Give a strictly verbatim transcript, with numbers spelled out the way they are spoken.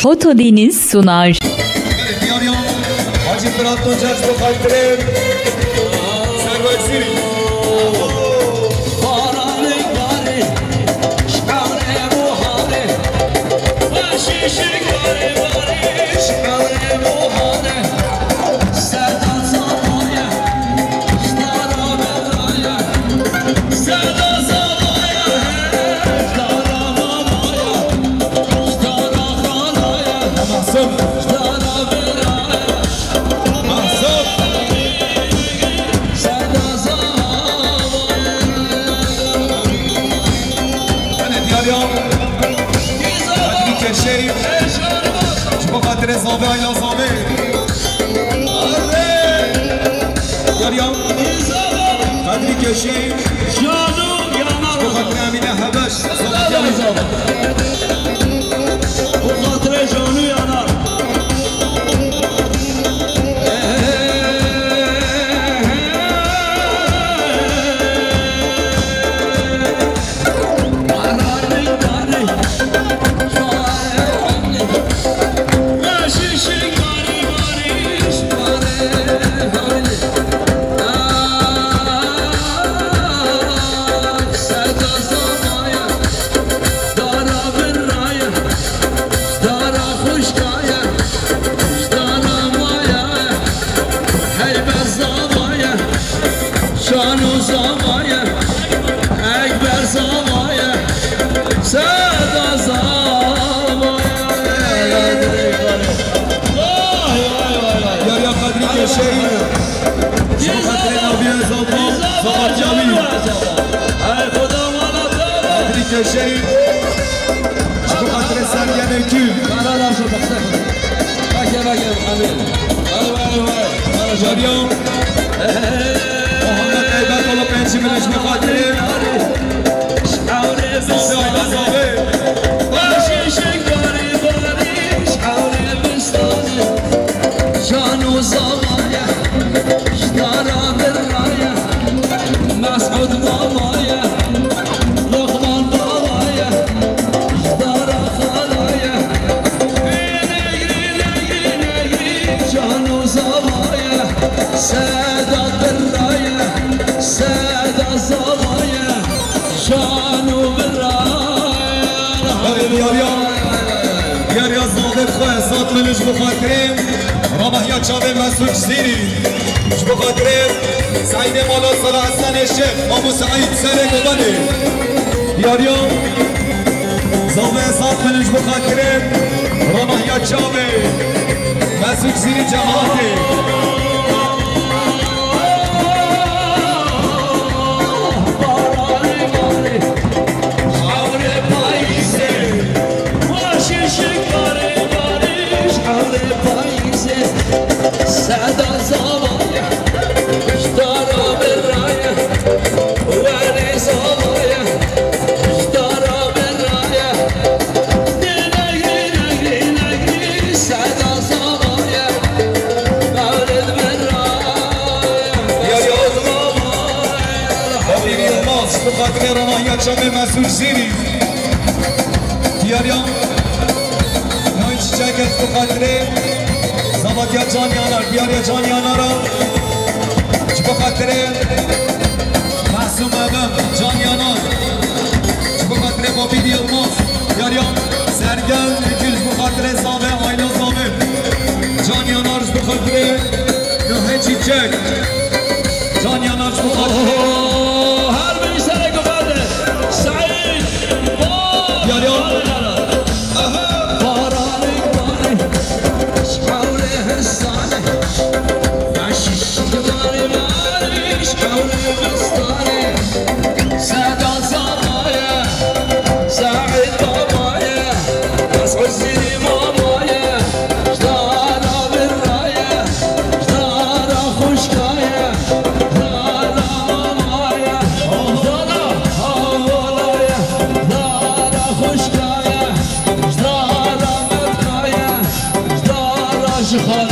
Otodeniz sunar. Diyar Yan, Hacı Fırat Tuncer, bu kalplerim. Servet Siri. Şerîf, ji bo xatirê zavê, ayna zavê. Derya, Qedrî Keşeyî, ji bo xatirê Emîne Hebeş, zavê. Bu xatirê canû yanar. Şano zavaye, Ekber zavaye, Seda zavaye. Vay, vay, vay, vay. Yar ya Qedrî Keşeyî. Ji bo xatirê Nabiye Zalpa, Zalpa Camî. Ey Xuda mala te. Qedrî Keşeyî. Ji bo xatirê Sergenê Kül. Bana lazım, bak sen. Bak ya, bak ya, Muhammed. Vay, vay, vay. Bana Yar ya. Muhammed Eyber Kolo Pençî min ji bo xatirê. Zavê, ayna zavê. Şano zavaye, ji dara birraye, Mesûd mamaye, Luqman babaye, ji dara xalaye. Şano zavaye, Seda birraye, Seda zavaye, şano birraye. Diyar ya, diyar ya zavê xwe, Esat Meliş bu xatirê. Ramahiya çavê Mesûd Cizîrî. Ji bo xatirê Seîdê Mala Sala Hesenê Şêx, Mamu Seîd Serê Gobanê. Diyar ya, zavê Esat Meliş bu xatirê Ramahiya çavê Mesûd Cizîrî cemaatê. Hewrê payîzê, weşîşik barê barîş, hewrê payîzê, seda zavaye, ji dara beraye, werê zavaye, ji dara beraye, dê negrî, negrî, negrî, seda zavaye, mewlid beraye, Yar ya. Zavaye. Xatîr Yilmaz, bi xatirê Ramahiya çavê Mesûd Cizîrî. Diyar ya. Nayê çiçek ez bi xatirê Zavatiya Can Yanar, diyar ya Can Yanara. Ji bo xatirê Mesûm Ebem, Can Yanar. Ji bo xatirê Babî Yilmaz, diyar ya Sergen Dikil, ji bo xatirê Zavê, ayna Zavê. Can Yanar ji bo xatirê Nayê çiçek. Can Yanar ji bo xatirê. Oho, her biri serê guhê. Seîd. Yar ya. Aha. Baranê barê, ji hewlê hesane. Beşîş barê barê, ji hewlê hesane. Seda zavaye, Seîd babaye, Mesûd Cizîrî mamaye, ji dara birraye, ji dara xwişkaye, ji dara mamaye, ji dara hawalaye, ji dara xwişkaye, ji dara mevkaye, ji dara ji xwe